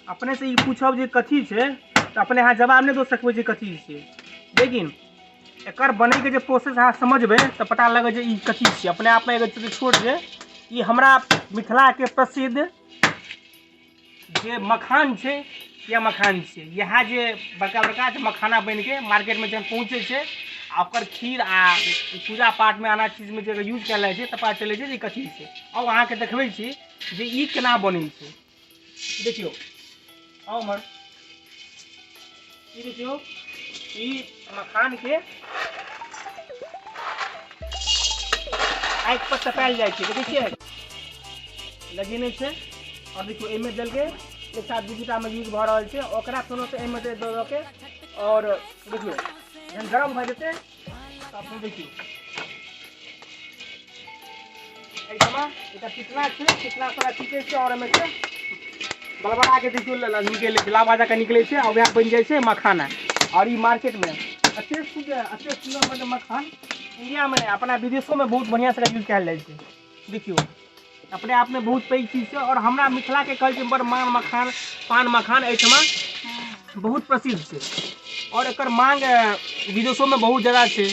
अपने से ई पूछब जे कथी छै तऽ अपने अहाँ जवाब नहि दऽ सकबै जे कथी छै, लेकिन एकर बनैके जे प्रोसेस अहाँ समझबै तऽ पता लगत जे ई कथी छै। अपने आपमे एगो छोट छै। ई हमरा मिथिलाके प्रसिद्ध जे मखान छै, या मखान छै। इएह जे बड़का बड़का जे मखाना बनिके मार्केटमे जहन पहुँचै छै आ ओकर खीर आ पूजा पाठमे आना चीजमे जे यूज कयल जाइ छै तऽ पता चलै छै जे कथी छै। आउ अहाँके देखबै छी जे ई केना बनै छै। देखियौ, आउ उम्हर। ई देखियौ, ई मखानके आगि पर तपायल जाइ छै। देखै छियै लगेने छै। और देखियौ एहिमे देलकै एक साथ दू दूटामे यूज भऽ रहल छै। ओकरा कोनो से एहिमे दऽ दऽ के और देखियौ जहन गरम भऽ जेतै तऽ अपने देखियौ एहिठमा एकटा पिटना छै, पिटना सारा पीटै छै और एहिमे से बलबला के देखियौ निकलै छै, लावा जकाँ निकलै छै आ वएह बनि जाइ छै मखाना। और ई मार्केटमे एते सुन्दर, एते सुन्दर मतलब मखान इंडियामे नहि, अपना विदेशोमे बहुत बढ़िआँसँ यूज कयल जाइ छै। देखियौ अपने आपमे बहुत पैघ चीज छै। और हमरा मिथिलाके कल्चर बड़ मान मखान, पान मखान एहिठमा बहुत प्रसिद्ध छै और एकर मांग विदेशोमे बहुत जादा छै।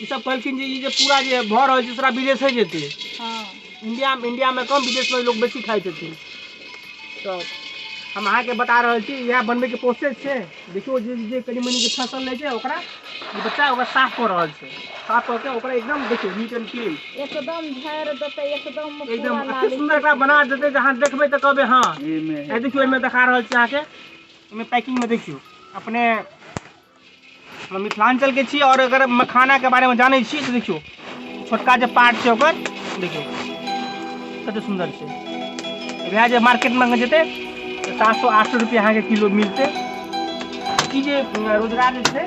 ई सब कहलखिन जे ई जे पूरा जे भऽ रहल छै सारा विदेशे जेतै। इंडियामे कम, विदेशमे लोक बेसी खाइ छथिन। तऽ हम अहाँके बता रहल छी इएह बनबैके प्रोसेस छै। देखियौ जे कनि मनि जे फसल लै छै ओकरा ई बच्चा ओकरा साफ कऽ रहल छै। साफ कऽ के ओकरा एकदम देखियौ नीट एंड क्लीन एकदम झाड़ि देतै, एकदम एकदम अति सुन्दर एकरा बना देतै जे अहाँ देखबै तऽ कहबै हँ। एहि देखियौ एहिमे देखा रहल छी अहाँके, एहिमे पैकिंगमे देखियौ। अपने हम मिथिलाञ्चलके छी और अगर मखानाके बारेमे जानै छी तऽ देखियौ छोटका जे पार्ट छै ओकर देखियौ कते सुन्दर छै। वएह जे मार्केटमे जेतै तऽ 700-800 रुपया अहाँके किलो मिलतै। ई जे रोजगार जे छै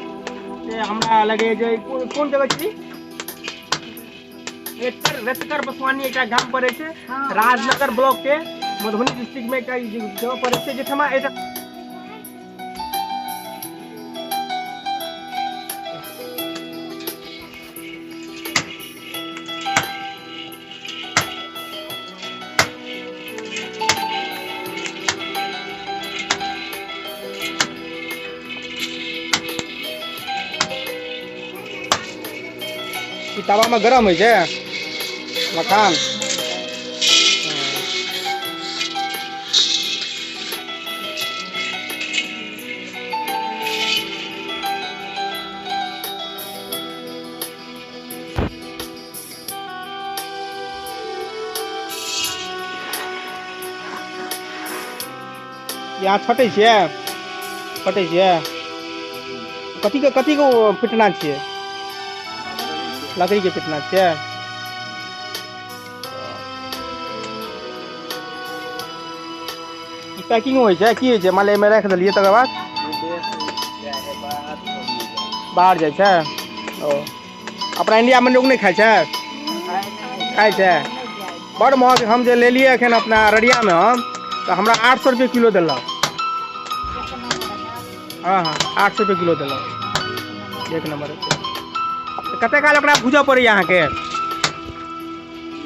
से हमरा लगैए जे कोन जगह छी, रेतकर बसवानी एकटा गाम पड़ै छै, राजनगर ब्लॉक के मधुबनी डिस्ट्रिक्ट में एकटा जगह पड़ै छै जठमा एकटा ई तावामे गरम होइ छै मखान। यहाँ छटै छियै, छटै छियै। कथीके कथीके पिटना छियै? लकड़ीके पिटना छियै। ई पैकिंग होइ छै की होइ छै? मान लिअ एहिमे राखि देलियै तकर बाद बाहर जाइ छै। ओ अपना इंडियामे लोक नहि खाइ छै? खाइ छै। बड़ महग। हम जे लेलियै एखन अपना अररियामे हम तऽ हमरा 800 रुपये किलो देलक। हँ हँ 800 रुपये किलो देलक, एक नम्बर। तऽ कते काल ओकरा भूजऽ पड़ैए अहाँके?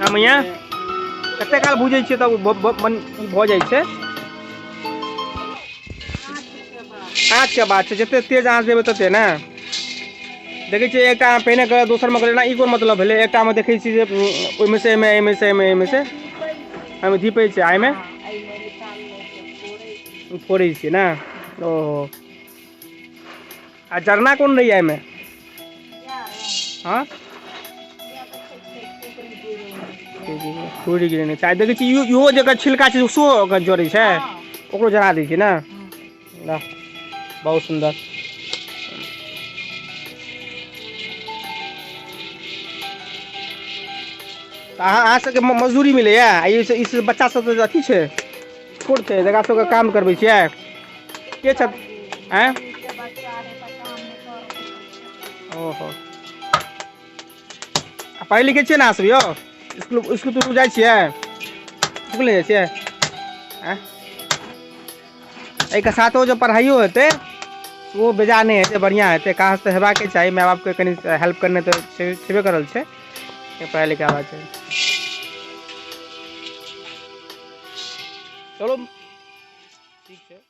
हँ मैया, कते काल भूजै छियै तब भऽ जाइ छै? आँचके बात छै, जते तेज आँच देबै तते ने। देखै छियै एकटा पहिने करत दोसरमे करत, ई कोन मतलब भेलै? एकटामे देखै छियै जे ओहिमे से एहिमे, एहिमे से एहिमे, एहिमे से एहिमे धीपै छै, एहिमे फोड़ै छियै ने। ओ आ जरना कोन रहैए एहिमे? हँ फूटि गेलै छै। देखै छियै इहो जेकर छिलका छै सेहो ओकर जरै छै, ओकरो जरा दै छै ने। वाह बहुत सुन्दर। तऽ अहाँ सबके मजदूरी मिलैए? आ ई सब बच्चा सब तऽ अथी छै, छोट छै, जकरा सबके काम करबै छियै के छथि? आँय ओहो, आ पढ़ै लिखै छियै ने अहाँ सब यौ? स्कूल तुस्कुल जाइ छियै? स्कूल नहि जाइ छियै? आँय एहिके साथो जे पढ़ाइयो हेतै ओ बेजा नहि हेतै, बढ़िआँ हेतै। काज तऽ हेबाके चाही, माय बापके कनि हेल्प करनाइ तऽ छेबे करल छै, पढ़ाइ लिखाइ हेबाक चाही। चलू ठीक छै।